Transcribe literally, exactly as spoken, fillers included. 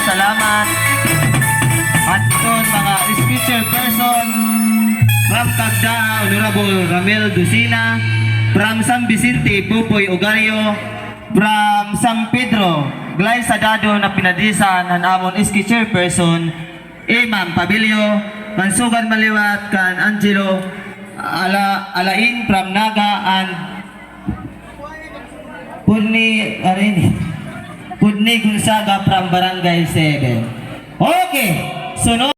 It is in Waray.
Salamat. At iton mga S K chairperson, from Cagdaa, Honorable Ramel Dusina, from San Vicente, Popoy Ogario, from San Pedro, Glyza Dado, na pinadisan han amon S K chairperson, Imam Pabilio, mansugad man liwat kan Angelo Ala-, Alain from Naga, and Pudni, arin, Pudni Gonzaga from Barangay seven. Okay, sunod.